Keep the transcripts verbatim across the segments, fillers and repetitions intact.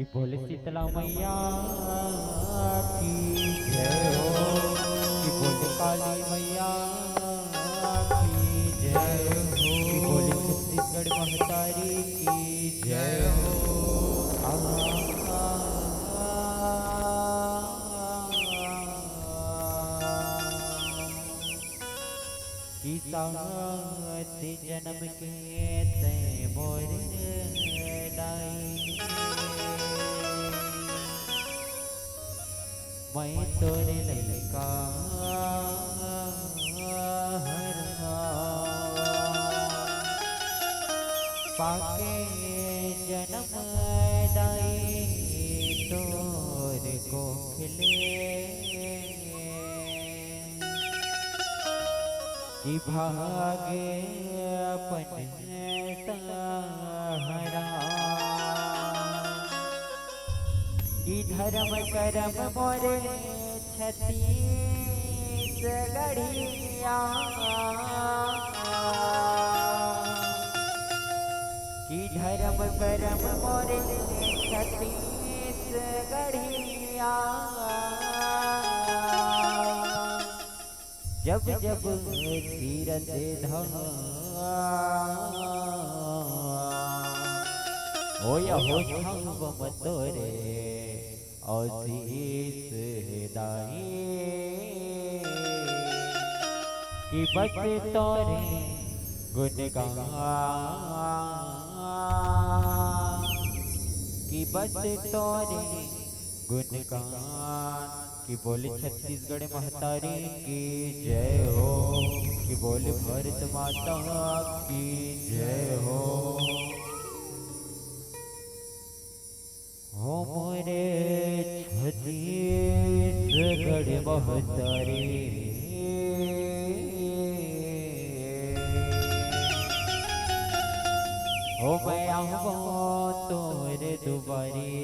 बोले शीतला मैया की जय हो, कि बोले काली मैया की जय हो, कि बोले छत्तीसगढ़ महतारी की जय हो। आ, आ, आ, आ, कि सात जनम के तैं मोर दाई, मैं तोर लइका हरँव। पाके जनम दाई तोर कोख ले, कि भाग अपन सहारा, कि धर्म करम मोर छत्तीसगढ़िया, कि धर्म करम मोर छत्तीसगढ़िया। जब जब तीरथ धाम, होय हो छावम तोरे आशीष दाई, कि बस तोरे गुणगान, कि बस तोरे गुणगान। कि बोले छत्तीसगढ़ महतारी की जय हो, कि बोले भारत माता की जय हो। हो मोरे छत्तीसगढ़ महतारी, हो मैं आहवँव तोर दुआरी।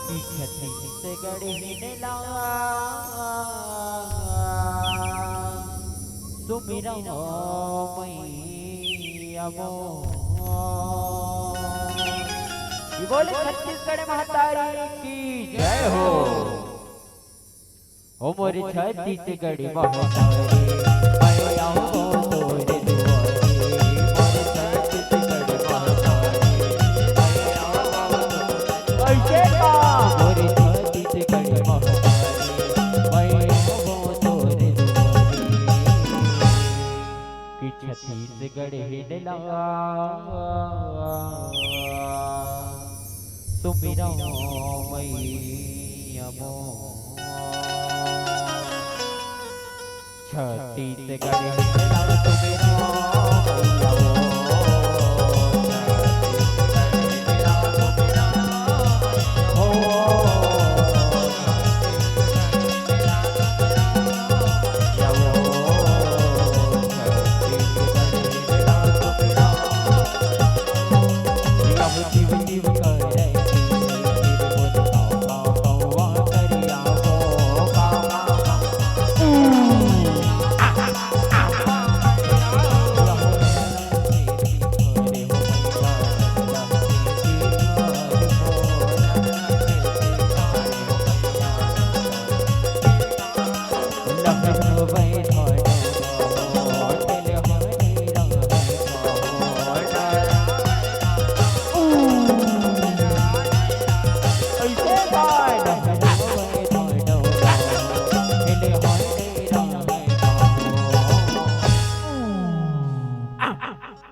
कि छत्तीसगढ़ हिन ला सुमिरँव मैया मोर। कि बोले छत्तीसगढ़ महतारी की जय हो। हो मोरे छत्तीसगढ़ महतारी, मैं आहवँव तोर दुआरी। मोरे छत्तीसगढ़ महतारी, मैं आहवँव तोर दुआरी। अइसे का? मोरे छत्तीसगढ़ महतारी, मैं आहवँव तोर दुआरी। कि छत्तीसगढ़ हिन ला सुमिरँव मैया मोर। छत्तीसगढ़ हिन ला सुमिरँव मैया मोर। छत्तीसगढ़ हिन ला सुमिरँव हो।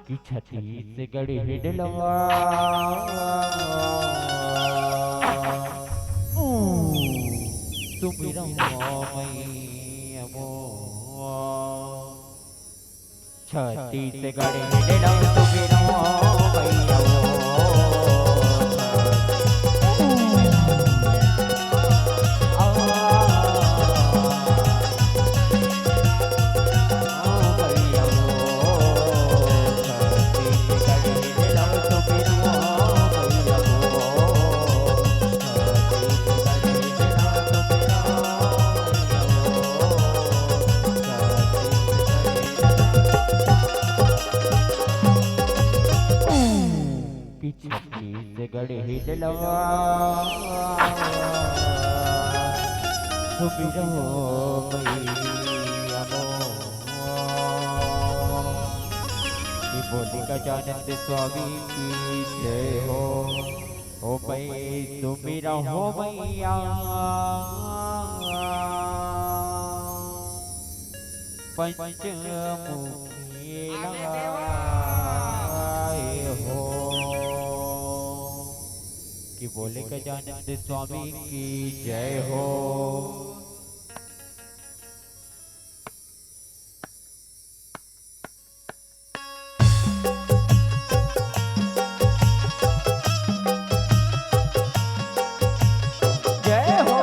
कि छत्तीसगढ़ हिन ला सुमिरँव मैया मोर। छत्तीसगढ़ हिन ला सुमिरँव मैया मोर। छत्तीसगढ़ हिलवा, सुमिरहो मैया मोर। कि बोले गजानंद स्वामी की जय हो। ओ मैं सुमिरहो मैया पंचमुखी लगाए हो। कि बोले गजानंद स्वामी की जय हो। जय हो।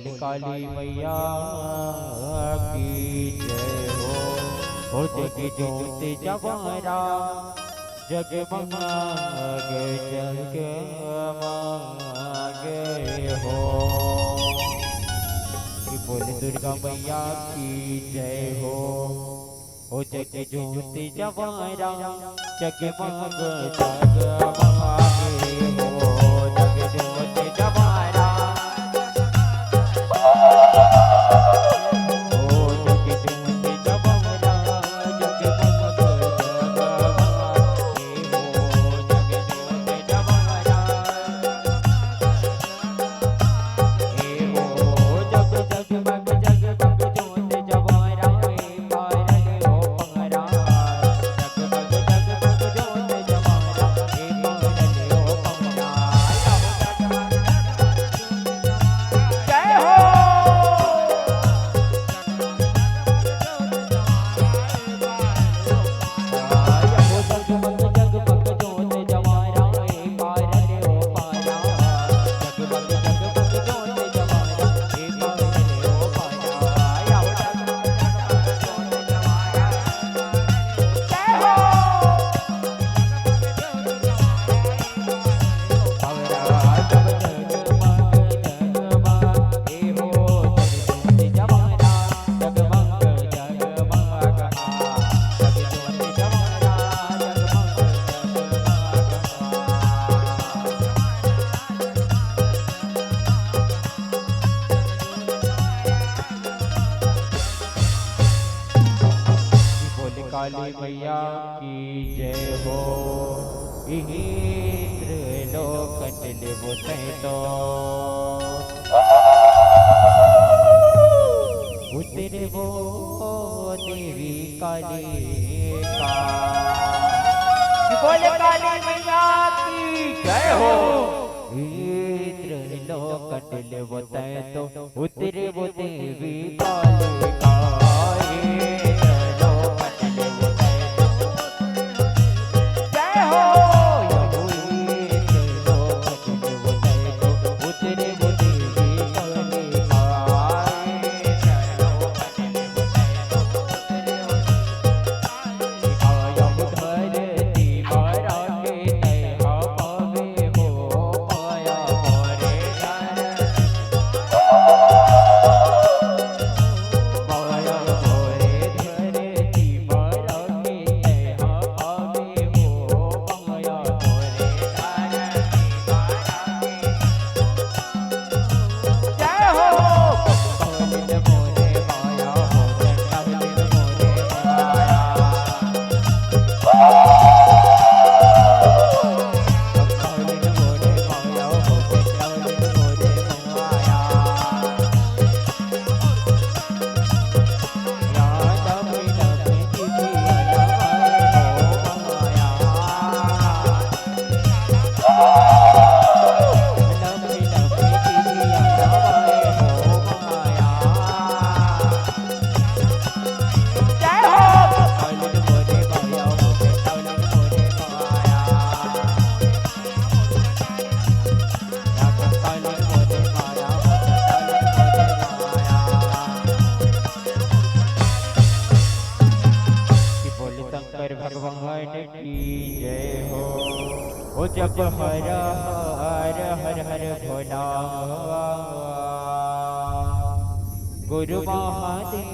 बोले काली मैया की जय हो। ओ जग जोत जवारा जगमग जगमग हो। कि बोले दुर्गा मैया की जय हो। ओ जग जोत जवारा जगमग जगमग हो। जग जोत जवारा ओ जग जोत जवारा जगमग जगमग हो। जग जोत जवारा बोले काली मैया की जय हो। इही त्रिलोकन लेबो तैं तो उतरबो देवी काली का। बोले काली मैया की जय हो। इही त्रिलोकन लेबो तैं तो उतरबो देवी काली का। इही त्रिलोकन लेबो तैं तो जय हो। शंकर भगवान की जय हो। ओ जप हर हर हर हर भोला गुरु महादेव।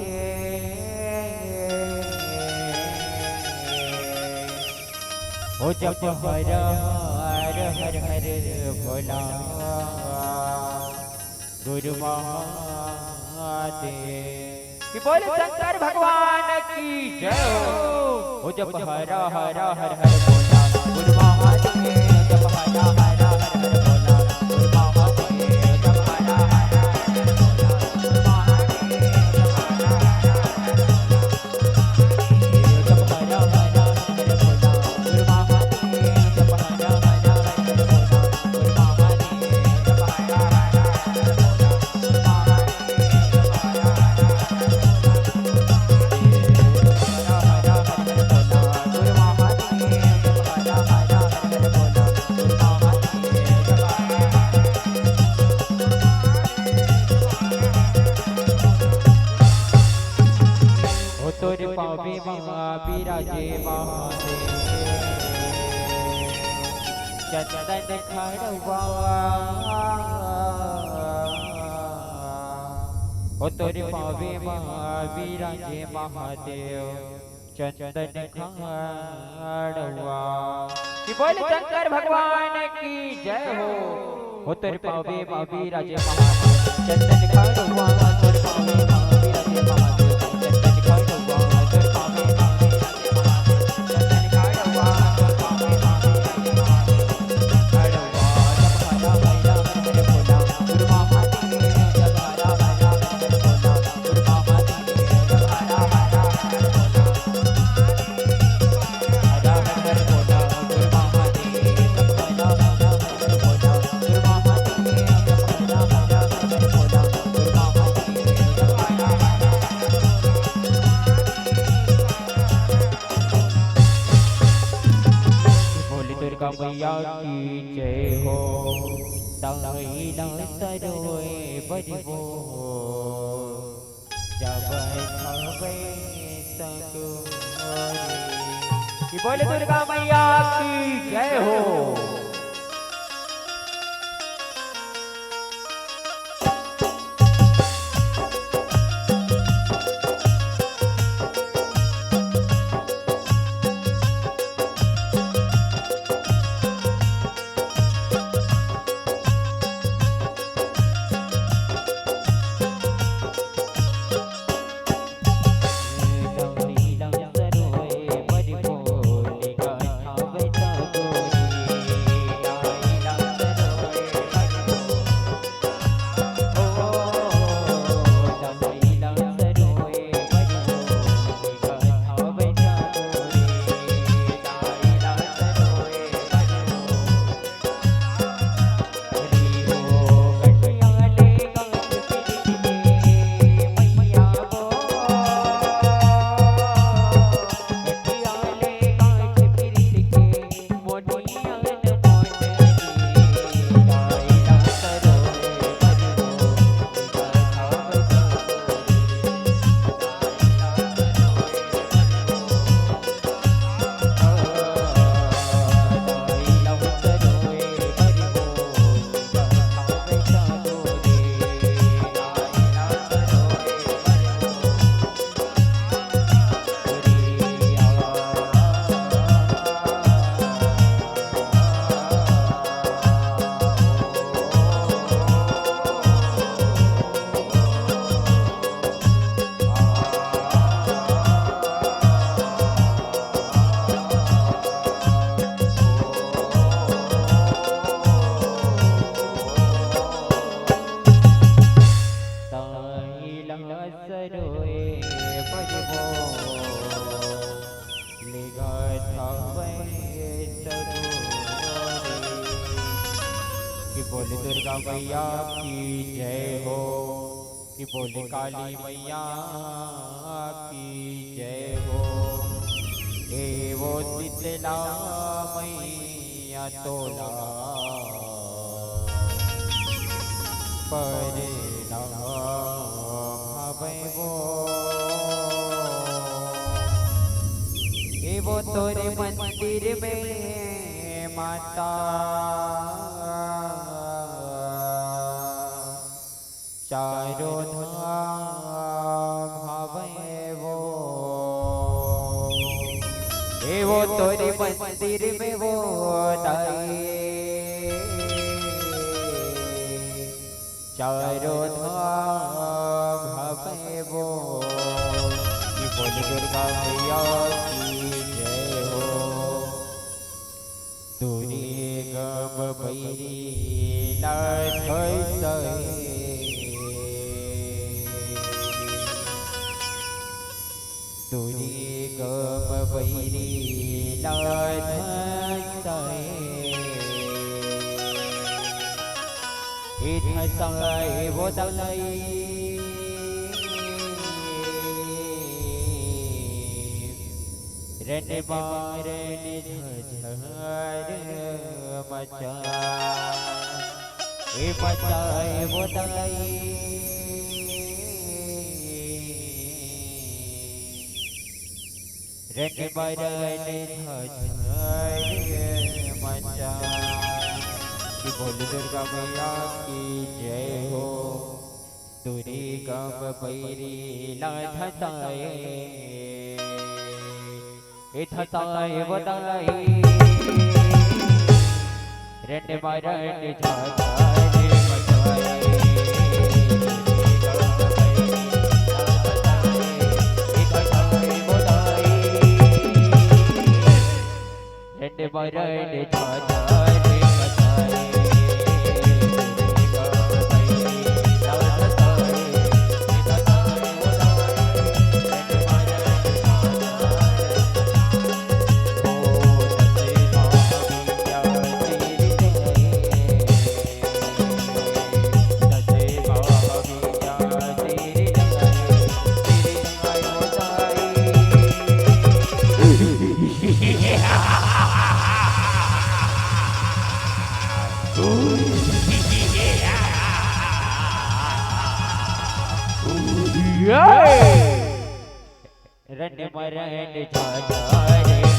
ओ जप हर हर हर हर भोला गुरु महादेव। कि बोले शंकर भगवान की जय हो। ओ जप हरा हरा हर हर बोला गुरु महादेव, जप हरा हरा हर हर बोला गुरु महादेव, जप हरा हरा हर हर बोला गुरु महादेव, जप हरा हरा हर हर बोला गुरु महादेव, जप हरा हरा हर हर बोला गुरु महादेव, जप हरा हरा हर हर बोला गुरु महादेव। पावे मा बिराजे महादेव, चंदन खड़वा। ओ तोरे पावे मा बिराजे महादेव, चंदन खड़वा। कि बोल शंकर भगवान की जय हो। हो तोर पावे मा बिराजे महादेव, चंदन खड़वा, तोर पावे मा बिराजे महादेव, चंदन खड़वा, तोर पावे मा बिराजे महादेव, चंदन खड़वा, तोर पावे मा बिराजे महादेव, खड़वा, जब खड़ा भैया मेरे भोला, गुरु महादेव, जब खड़ा भैया मेरे भोला, गुरु महादेव, जब खड़ा भैया मेरे भोला। बोले दुर्गा मैया की जय हो। दाई ना सरोए बजबो, जब हवे सगोरी। कि बोले दुर्गा मैया की जय हो। सरोए बजबो, लेगत हवय सगोरी। कि बोले दुर्गा मैया की जय हो, कि बोले काली मैया की जय हो। ए वो शीतला मैया तोला परिणाम हवय वो। ए वो तोरे मंदिर में माता, चारों धाम हवय वो। ए वो तोरे मंदिर में वो दाई, चारों धाम हवय वो। कि बोल दुर्गा मैया की जय हो। तुरी गम बैरी ला धसए, तुरी गम बैरी ला धसए। ए धसए वो दलई, रन मारन झझर मचा, ए मचा ए वो दलई। रंड मरन धधाए मचाए। कि बोल दुर्गा मैया की जय हो। दुर्गम बैरी ला धधाए, ए धधाए वो दाई। रंड मरन धधाए मचाए। रंड मरन धधाए मचाए। रंड मरन धधाए मचाए।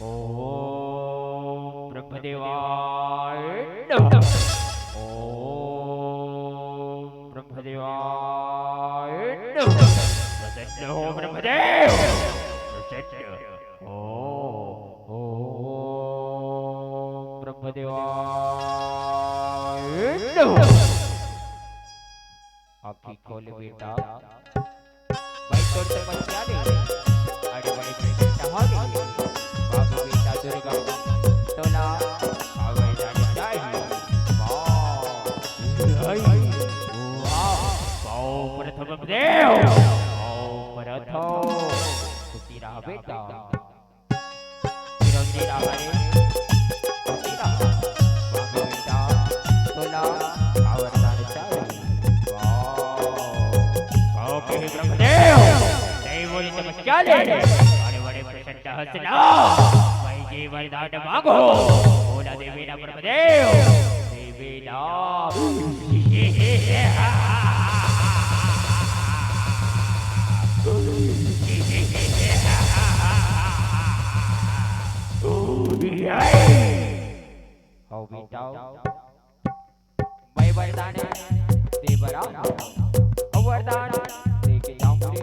ओम ब्रह्मदेवाय नमः। ओम ब्रह्मदेवाय नमः। प्रसन्न हो ब्रह्मदेव। प्रसन्न। ओम, ओम ब्रह्मदेवाय नमः। आँखी खोल बेटा, भाई तोर तपस्या ले, अरे बड़े प्रसन्न हो गे, बाबू बेटा दुर्गा, तोला आवे जाने चाहिए। वाह, वाह, वाह, प्रथम देव, वाह, प्रथम, खुशी रह बेटा। फिरौती राहरे, खुशी रहा। वाह बेटा, तोला आवर दान चाही। वाह। कहो कि हे ब्रह्मदेव, जय बोले तपस्या ले। बड़े बड़े प्रसन्न हंसना। मैं ये वरदान मांगो। बोला देवे ना ब्रह्मदेव। देवे ना। आओ बेटा, मैं वरदान दे बर आऊं। अउ वरदान दे के जाऊं रे।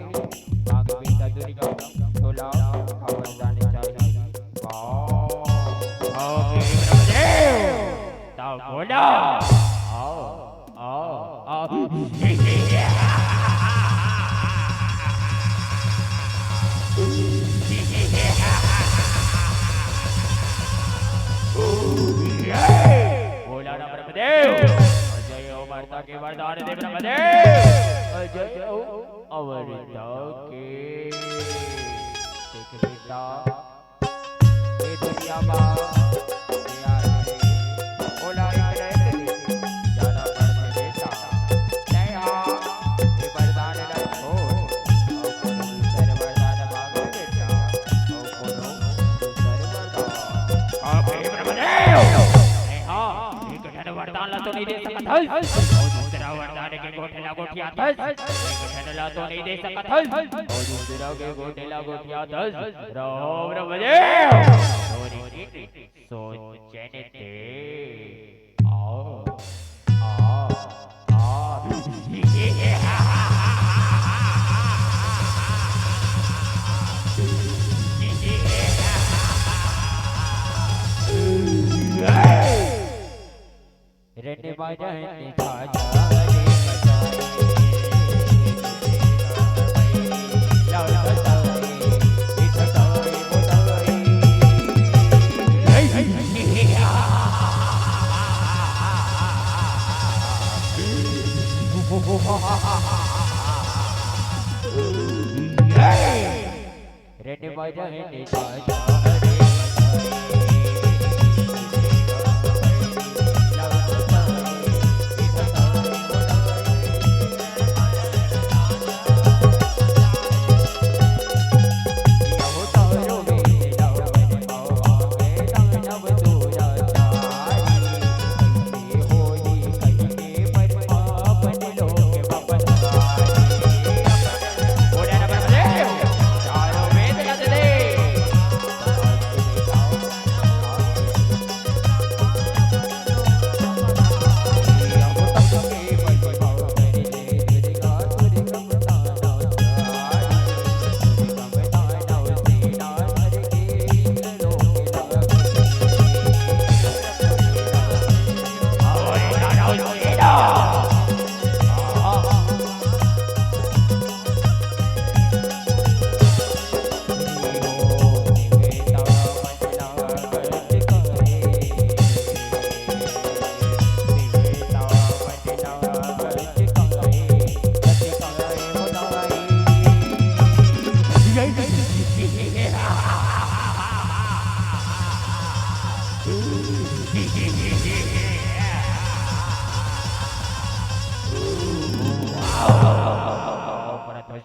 मांग बेटा दुर्गा, तोला अउ वरदान चाही। वाह। आओ मेरे ब्रह्मदेव, तब बोला। आओ, आओ, आओ। बोला ना ब्रह्मदेव। अजय हो मर्ता के वरदान दे ब्रह्मदेव। अजय हो अमृता के। देख बेटा, ये दुनिया मा नहीं दे सकत हस। अउ दूसरा वरदान के गोठे ला गोठियात हस। एक झन ला तो नहीं दे सकत हस। अउ दूसरा के गोठे ला गोठियात हस। राम राम देव। तोरी की सोचने दे। आ, आ, आ। रे निमाय रे निमाय रे निमाय। रे निमाय रे निमाय रे निमाय।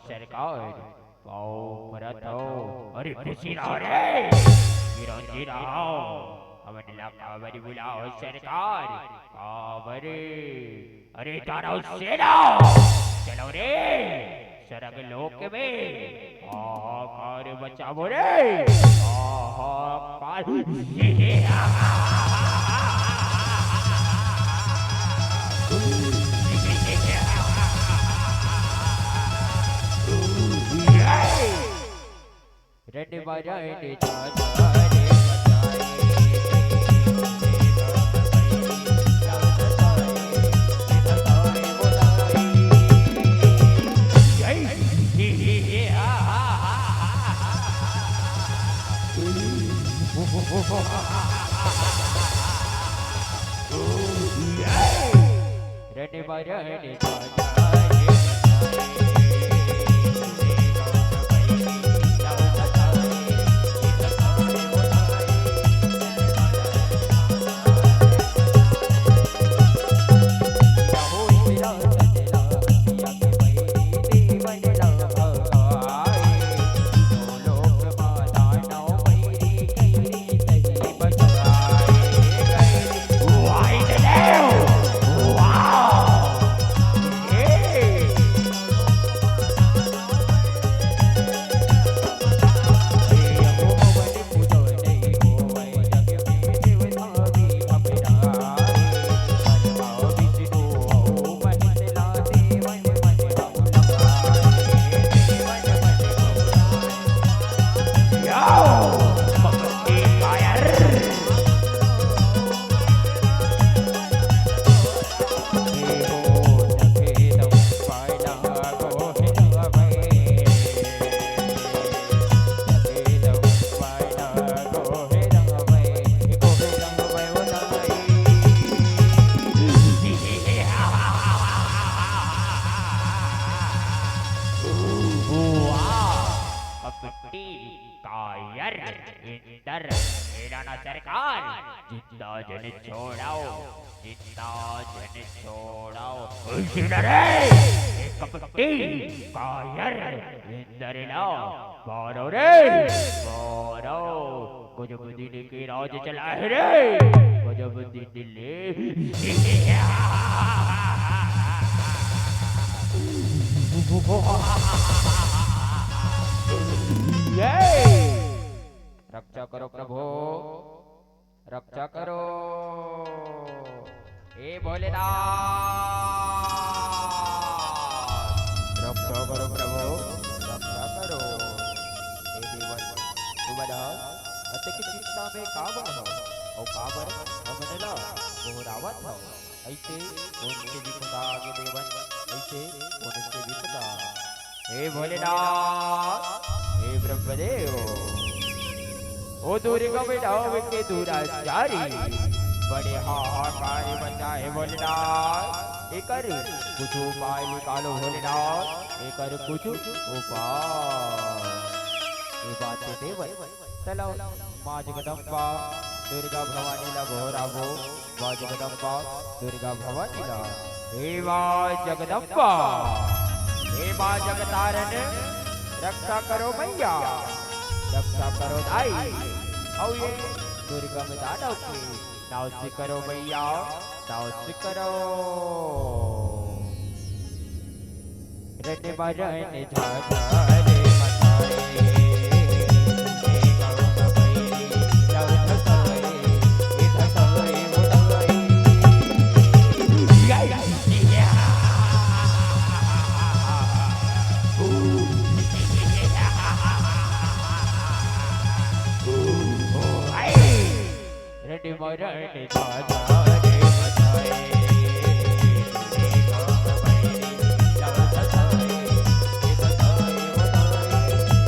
सरकार, आओ भरत हो। अरे खुशी रहो रे, चिरंजीव रहो। हमन ला काबर बुलाओ सरकार? काबर? अरे दानव सेना, चलो रे, सरग लोक में हाहाकार बचाबो रे, हाहाकार। रे निमाय रे निमाय रे निमाय। वाह! कपटी, कायर, इंदर, एला ना सरकार, जिंदा झन छोड़व, जिंदा झन छोड़व। उलझिन रे, ए कपटी, कायर, इंदर ला, मारो रे, मारो। गजब दिन के राज चला है रे, गजब दिन ले। ये रक्षा करो प्रभु, रक्षा करो। हे भोलेनाथ, रक्षा करो प्रभु, रक्षा करो। हे देवन, तुमन ह अतेक चिंता में काबर हव, अउ काबर हमन ला गोहरावत हव? अइसे कोन से विपदा आगे देवन, अइसे कोन से विपदा? हे भोलेनाथ, हे ब्रह्मदेव, ओ दुर्गम धाम के दुराचारी, बड़े हाहाकार मचाए भोलेनाथ, एकर कुछ उपाय निकालो भोलेनाथ, एकर कुछ उपाय। ये बात हे देवन, चलो माँ जगदम्बा दुर्गा भवानी ला गोहराबो। माँ जगदम्बा दुर्गा भवानी ला, हे माँ जगदम्बा, हे माँ जगतारण, रक्षा करो मैया, रक्षा करो दाई। अउ ये दुर्गम दानव के नाश करो मैया, नाश करो। रण मरण झाझा रे मचाए, रे गौर बैरी लव धसाए, ए धसाए उड़ाए। रण मरण झाझा रे मचाए, रे गौर बैरी लव धसाए, ए धसाए उड़ाए। रण मरण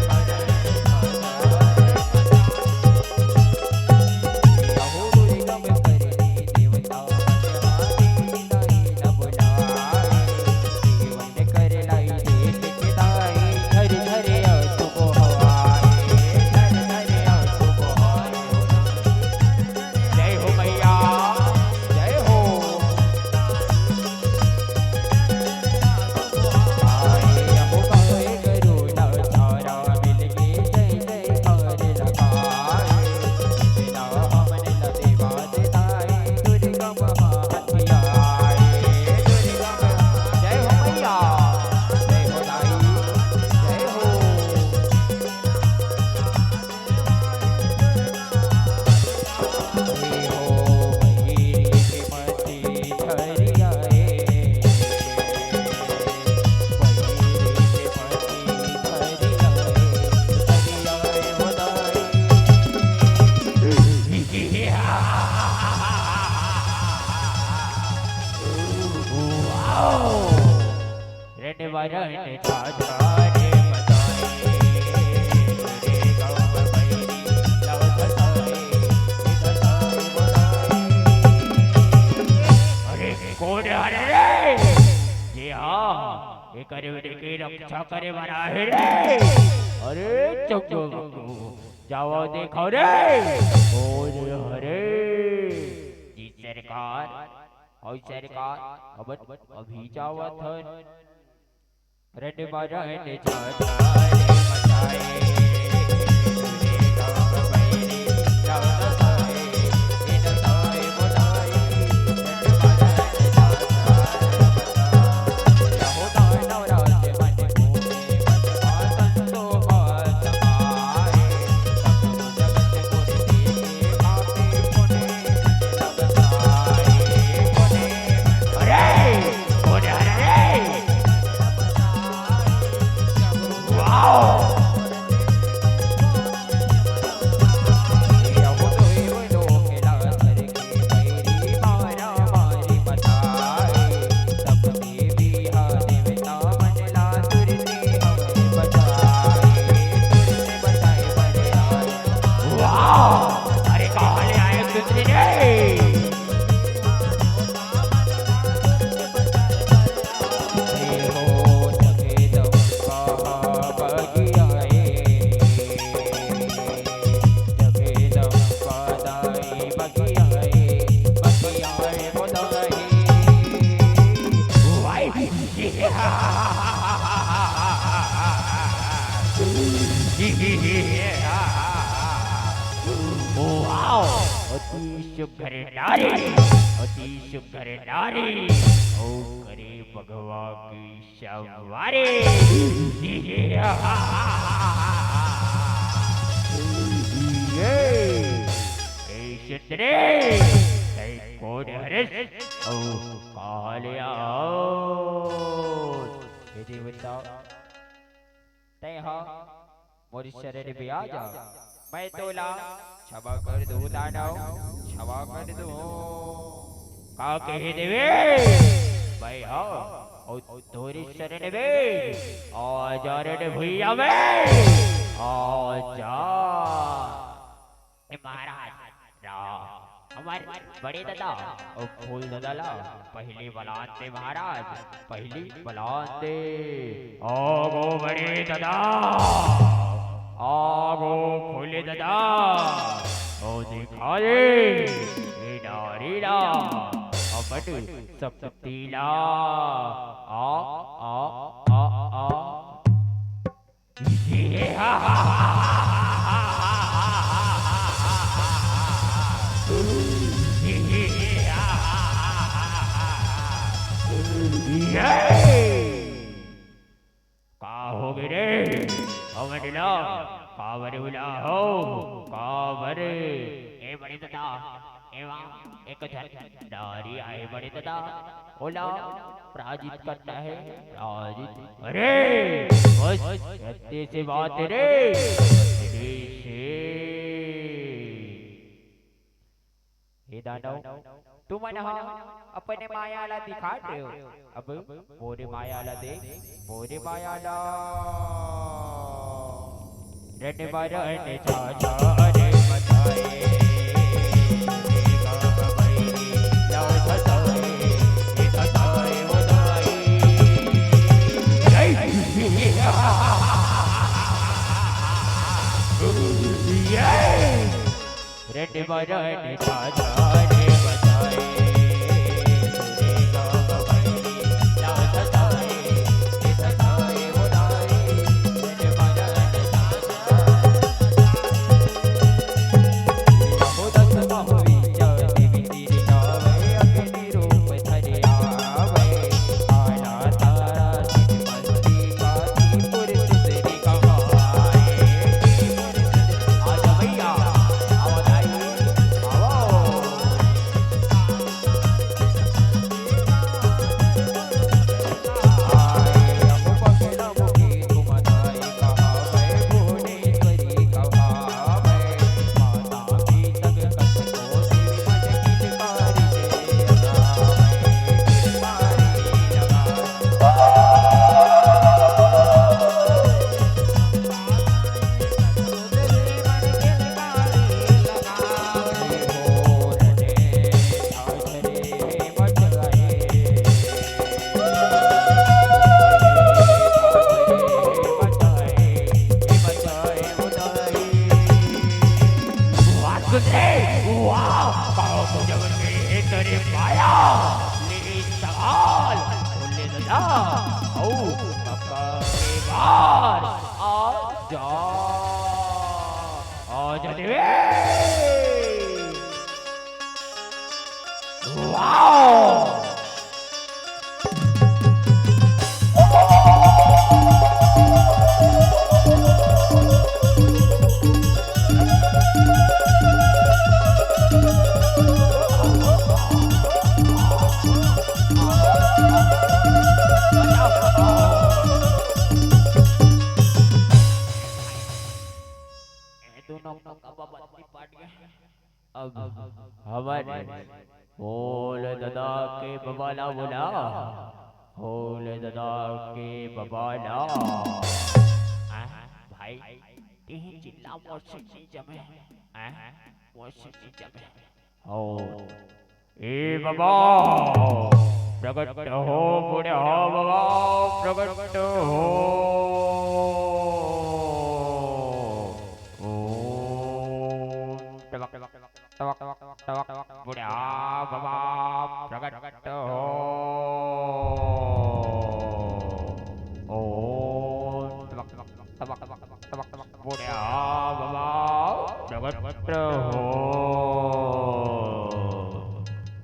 झाझा रे मचाए। अहो दुर्गम करनी देवता, मचाए लाई न बुलाए। जीवन कर लाई देख के दाई, झर झर आंसू बहाए, झर झर आंसू बहाए। जय हो मैया, जय हो। आए अहो भाई करुणा धारा मिलके जय जयकार लगाए। बिना हमन ल देवा देताए दुर्गम हाथ आए। दुर्गम, जय हो मैया, जय हो दाई, जय हो। रण मरण झाझा रे मचाए, रे गौर बैरी लव धसाए, ए धसाए उड़ाए। अरे कोन हरे रे? ये हा, एकर के रक्षा करे वाला हे रे। अरे चुप चुप, जावा देखा रे, कोन हरे? जी सरकार, अउ सरकार, हमन अभी जावत हन। रण मरण झाझा रे मचाए, रे गौर बैरी लव धसाए, ए धसाए उड़ाए। रण मरण झाझा रे मचाए। यहो दानव राज मन भूमि मत पासन तो मत पाए। अरे, अरे, अरे। वाओ। वाह! अरे कहाँ ले आए सुंदरी रे? वाओ, अति सुघर नारी, अति सुघर नारी, ओ करे बघवा की सवारी। ये, ए सुंदरी, तै कोन हरस, ओ कालिया। ये देवता, तैं ह मोर शरण में आ जा, मैं तोला क्षमा कर दूं दानव, क्षमा कर दूं। का कहे देवे? मैं ह अउ तोरे शरण में आ जा रे भुइयां में, आ जा। ए महाराज, रा-, हमर बड़े ददा अउ फूल ददा ला पहिली बलान दे महाराज, पहिली बलान दे। आगो बड़े ददा, आगो फूल ददा, ओ दिखा दे ए नारी ला अपन शक्ति ला। आ, आ, आ, आ। का होगे रे? हमन ला काबर बुला हो? काबर? ए बड़े ददा, एमा एक झन नारी आए बड़े ददा, ओला पराजित करना हे, पराजित। अरे, बस, अतने से बात रे, अतने से। हे दानव, तुमन ह अपने माया ला दिखात रहे हो, अब मोरे माया ला देख, मोरे माया ला। रण मरण झाझा रे मचाए, सुने गा बैरी ला धधाए, ए धधाए ओ दाई। रण मरण झाझा रे मचाए, सुने गा बैरी ला धधाए, ए धधाए ओ दाई। रण मरण झाझा वाह सुंदरी, वाह, पाँव पूजा करके हे तेरे पाया, ले सवाल, बोले ददा, औ पक्का के बार, आ जा, आ जा देवे। वाओ! ए दोनों का बाबा पाट गया। अब हमर भोले ददा के बबा ला बोला, भोले ददा के बबा ला। आ, भाई, तेही चिल्ला मोर से नइ जमे। आ, मोर से नइ जमे। हो, ए बबा, प्रगट हो, बूढ़ा बबा, प्रगट हो। ओम तवक, तवक, तवक, तवक, बूढ़ा बबा, प्रगट हो। ओम तवक, तवक, तवक, तवक, बूढ़ा बबा, प्रगट प्रकट हो।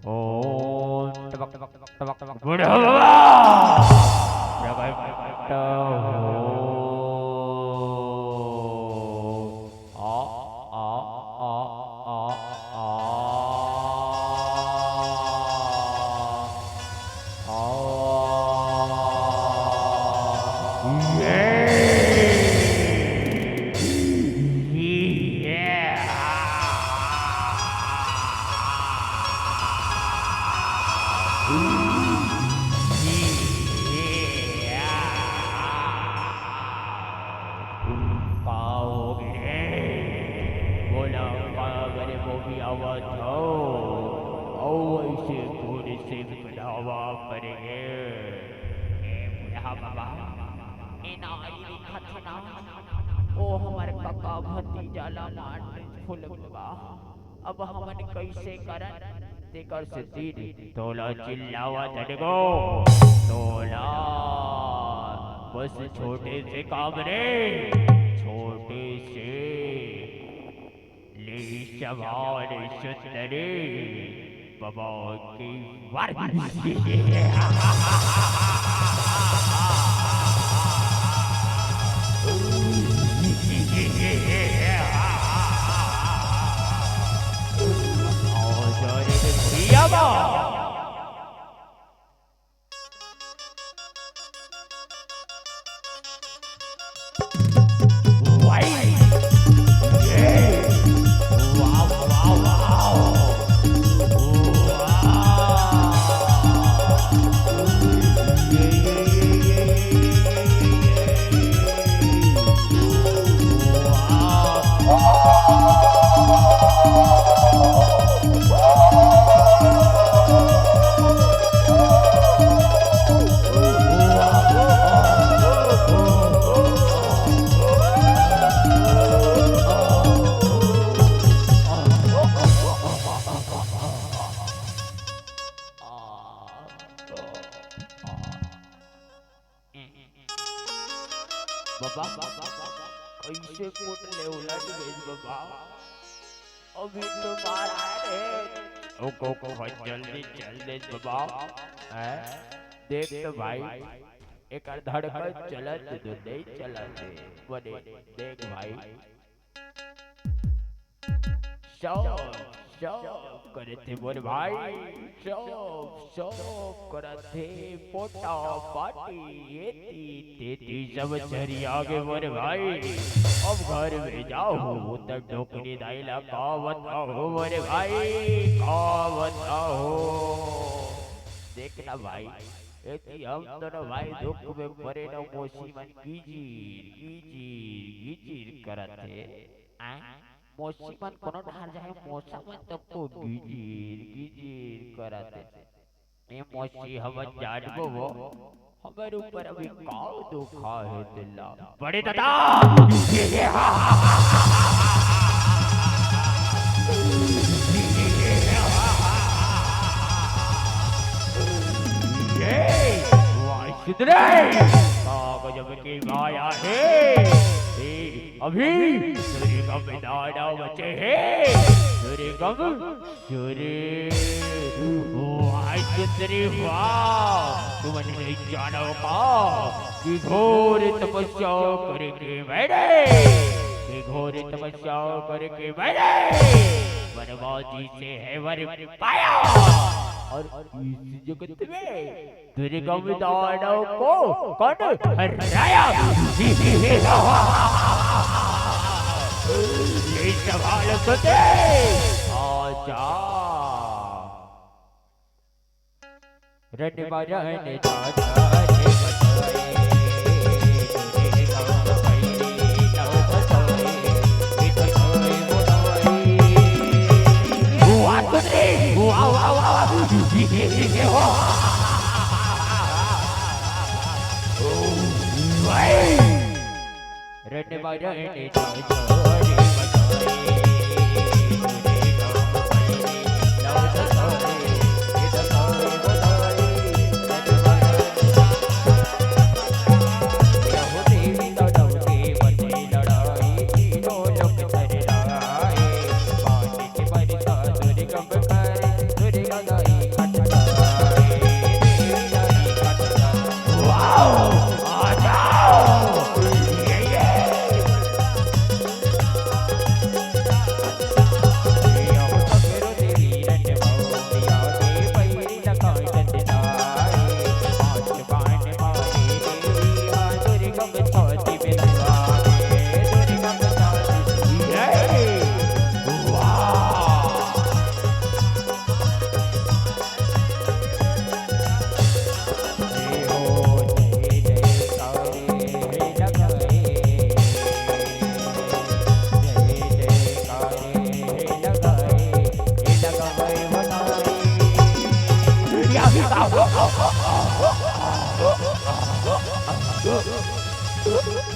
ओम तबक तबक तबक तबक बुढ़वा प्रकट हो। आ, आ, आ, आ, आ। आ, ये। ये। का होगे? बोला, का करे, वो भी आवत हो? अउ ऐसे पूरे से बनावा करे। ए बुढ़ा बाबा, ए नारी दिखत हे ना, ओ हमर कका भतीजा ला मार दे फुलवा। अब हमन कइसे करन? तेकर सेती तोला चिल्लावत हन गो। तोला बस छोटे से काम रे, छोटे से ले सवाल सुंदरी बाबा की वार। बाबा, कइसे कोट ले उलट गइस बाबा? अभी तो मार आए रे। ओ को, को भाई जल्दी चल दे बाबा। हैं? देख तो भाई, एकर धड़कन चलत तो नहीं चलत हे। बने देख भाई। शौक, शौक करत हे मोर भाई, शौक, शौक करत हे। पोटा पाटी एती तेती सब झरिया गे मोर भाई। अब घर में जाहूं त डोकरी दाई ला का बताहूं मोर भाई, का बताहूं। देख ना भाई, एती हम दोनों भाई दुख में परे न, मौसी मन गिजिर गिजिर गिजिर करत हे। आ? मौसी मन कोनो डहर जाए, मौसा मन तको गिजिर गिजिर करत हे। ए मौसी, हमन जानबो वो, हमर ऊपर अभी का दुख हे तेला। बड़े दादा! ये वाह सुधरे, का गजब की माया हे। ए, अभी सूर्य का मैदान बचे हे। सूर्य का सूर्य, वाह सुंदरी वाह, तुमन नहीं जानो का कि घोर तपस्या करके मैंने, कि घोर तपस्या करके मैंने वनवासी से है वर पाया। और इस जगत में दुर्गम दानव को कौन हराया? ये सवाल सुन दे। आजा। रण मरण दाता रे बचाए, तेरे गाँव भैरी नौ बचाए, बिठोए बुलाए। वाह सुंदरी, वाह, वाह, वाह, वाह। भाई। रण मरण दाता रे बचाए, तेरे गाँव भैरी नौ बचाए, बिठोए बुलाए। रण मरण दाता रे बचाए, देवी दानव के मचे लड़ाई, तीनों लोक थर्राए।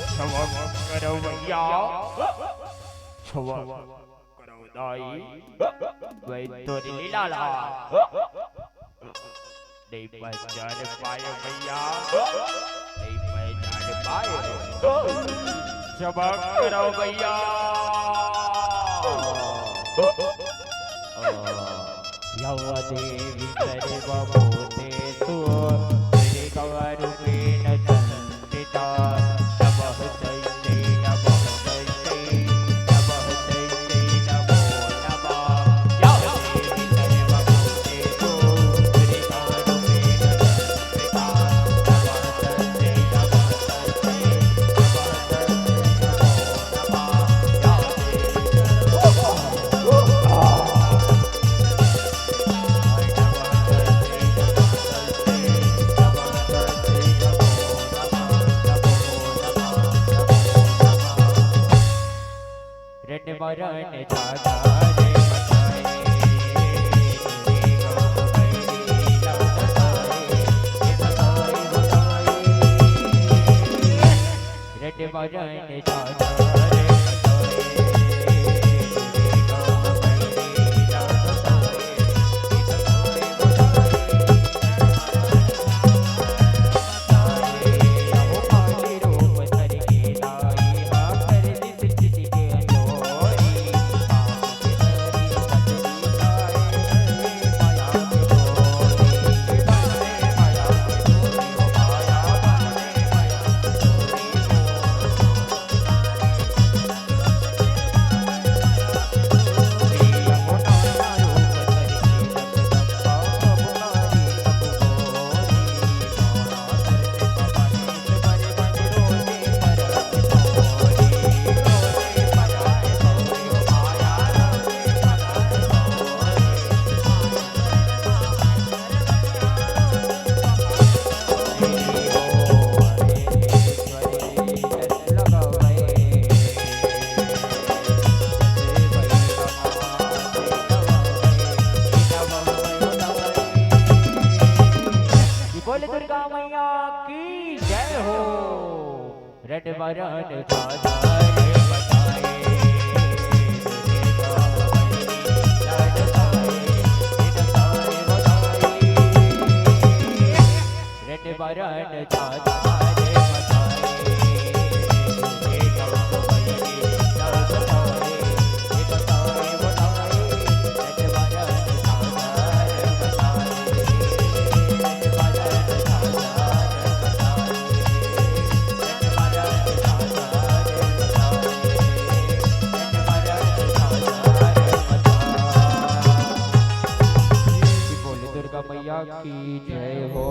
क्षमा करो भैया, क्षमा करो दाई, मैं तोर लीला ला नहीं पहचान पाए भैया, नहीं पहचान पाए। क्षमा करो भैया। या देवी सर्वभूतेषु दुर्गारूपेण संस्थिता। नमः तस्यै, नमः तस्यै, नमः तस्यै, नमो नमः। या देवी सर्वभूतेषु दुर्गारूपेण संस्थिता। नमः तस्यै, नमः तस्यै, नमः तस्यै, नमो नमः। या देवी सर्वभूतेषु बोल दुर्गा मैया की जय हो। रट वरण साधार बताए, रट वरण साधार बताए। बोल दुर्गा मैया की जय हो।